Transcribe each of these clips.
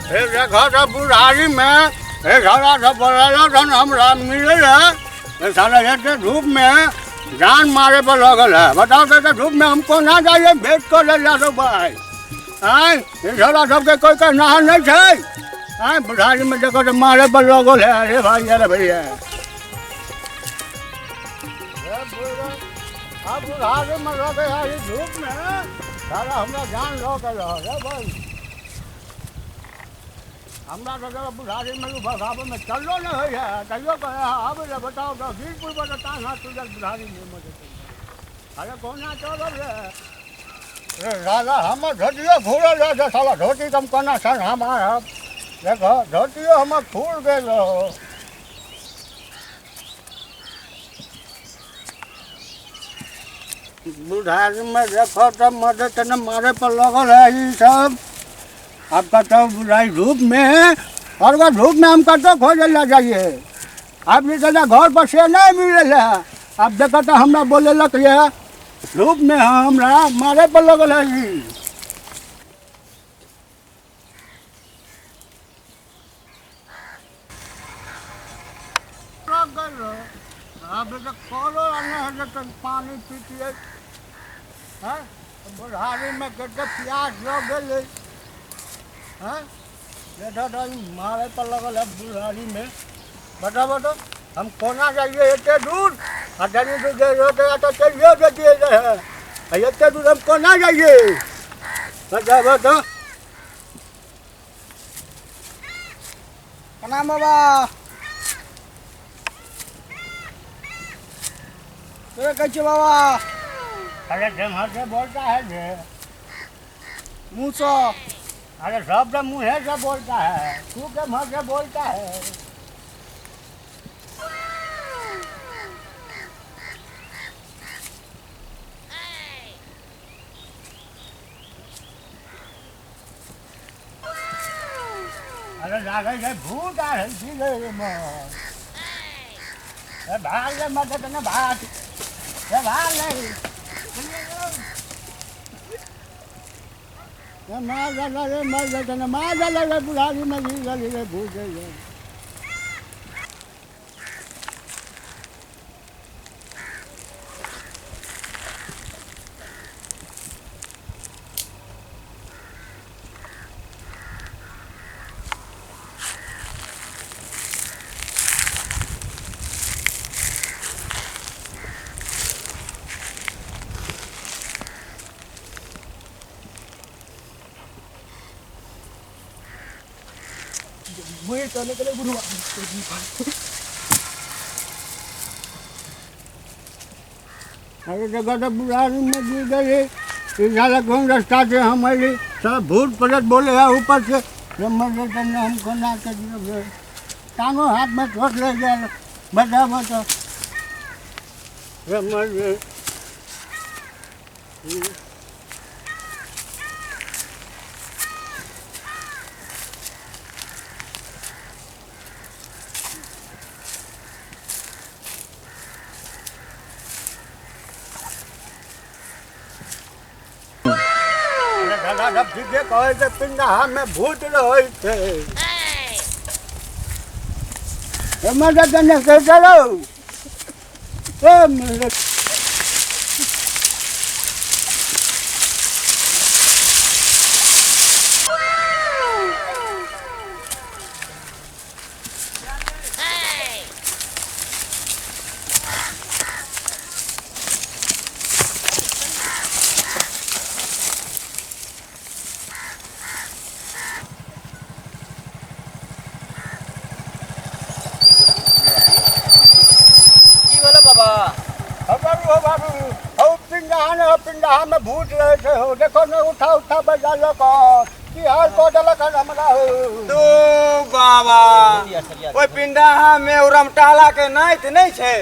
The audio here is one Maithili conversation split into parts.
हे देखो तो बुढ़ारी में हे सारा सब बोला धन हमरा मिले है सारा एते धूप में जान मारे पर लगल है। बताओ तो धूप में हमको ना जाइए भेंट कर ले जा दो भाई। आय ये सारा सबके कोई का नहा नहीं छै। आय बुढ़ारी में देखो तो मारे पर लगल है। अरे भाई अरे भैया अब बुढ़ारी में लगे है धूप में सारा हमरा जान लगल है भाई। हमरा तो जब बुढ़ारी में भगावे में चलो नहीं होई है तैयो कहे आबे ले बताओ तो वीरपुर पर टांग हाथ तुझल बुढ़ारी में मजे। अरे कोना चलल रे रे राजा हमर धोतियो घूरल रहे साला धोती कम कोना सन हमार देखो धोतियो हमर फूल गेल। बुढ़ारी में देखो तो मजे तने मारे पर लगल है ई सब। आपका तो बुराई धूप में और वह धूप में हम कतो खोजे ला जाइए। आप ये घर पर से नहीं मिले है। आप देखो तो हमरा बोले लग ये धूप में हमरा मारे पर लगल है जी। अब तो खोलो है पानी पीतिए हैं बुढ़ारी में कते प्यास लग गई हैं देखो तो मारे पर लगल है बुढ़ारी में। बताओ बताओ हम कोना जाइए एते दूर आ तनी दूर जे तो चलियो जतिए है एते दूर हम कोना जाइए बताओ बताओ। प्रणाम बाबा। तोरा कहै छियौ बाबा? अरे जेम्हर से बोलता है जे मुँह से। अरे सब तो मुँह से बोलता है, तू के मुँह से बोलता है। अरे लागे छै भूत आ रहल छी रे मोर। ए भाग ले मत तने भाग ए भाग ले ए मार डाला रे मार डाला मार डाला रे बुढ़ारी में गिर गई रे भूत रे। अरे जगह तो बुढ़ारी में गिर गई साला कौन रास्ता से हम अली सब भूत प्रेत बोले है ऊपर से हमको ना कर टांगो हाथ में चोट ले गया। बताओ बताओ में भूत रहै छै। में भूत रहे थे हो देखो न उठा उठा बजा लो की हाल को देलक हमरा हो। तो बाबा ओइ पिंडाहा में उ रमटाला के नाइत नहीं छै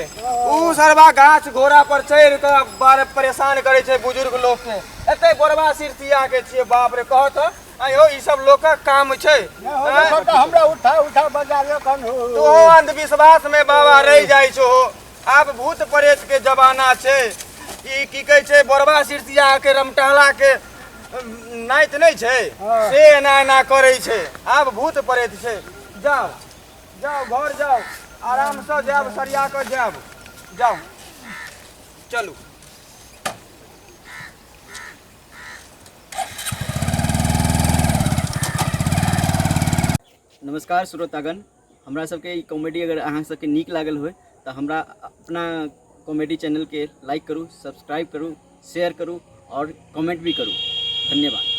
उ सरबा गाछ घोड़ा पर चढ़ के बार परेशान करे छै बुजुर्ग लोग के। एते बोरबा सिरसिया के छियै बाप रे कहो त आयो ई सब लोकक काम छै। देखो त हमरा उठा उठा बजा लो कन हो। तो अंधविश्वास में बाबा रह जाइ छो। आब भूत प्रेत के जमाना छै। ई की कहै छै बोरबा सिरसिया के रमटाला के नाइत नहि छै हँ। से एना एना करै छै। आब भूत प्रेत छै। जाउ जाउ, घर जाउ, आरामसँ जायब, सरिया कऽ जायब। जाउ, चलू। नमस्कार श्रोतागण, हमरा सबके ई कॉमेडी अगर अहाँ सबके नीक लागल होय तऽ हमरा अपना कॉमेडी चैनलके लाइक करू, सब्सक्राइब करू, शेयर करू आओर कमेंट भी करू। धन्यवाद।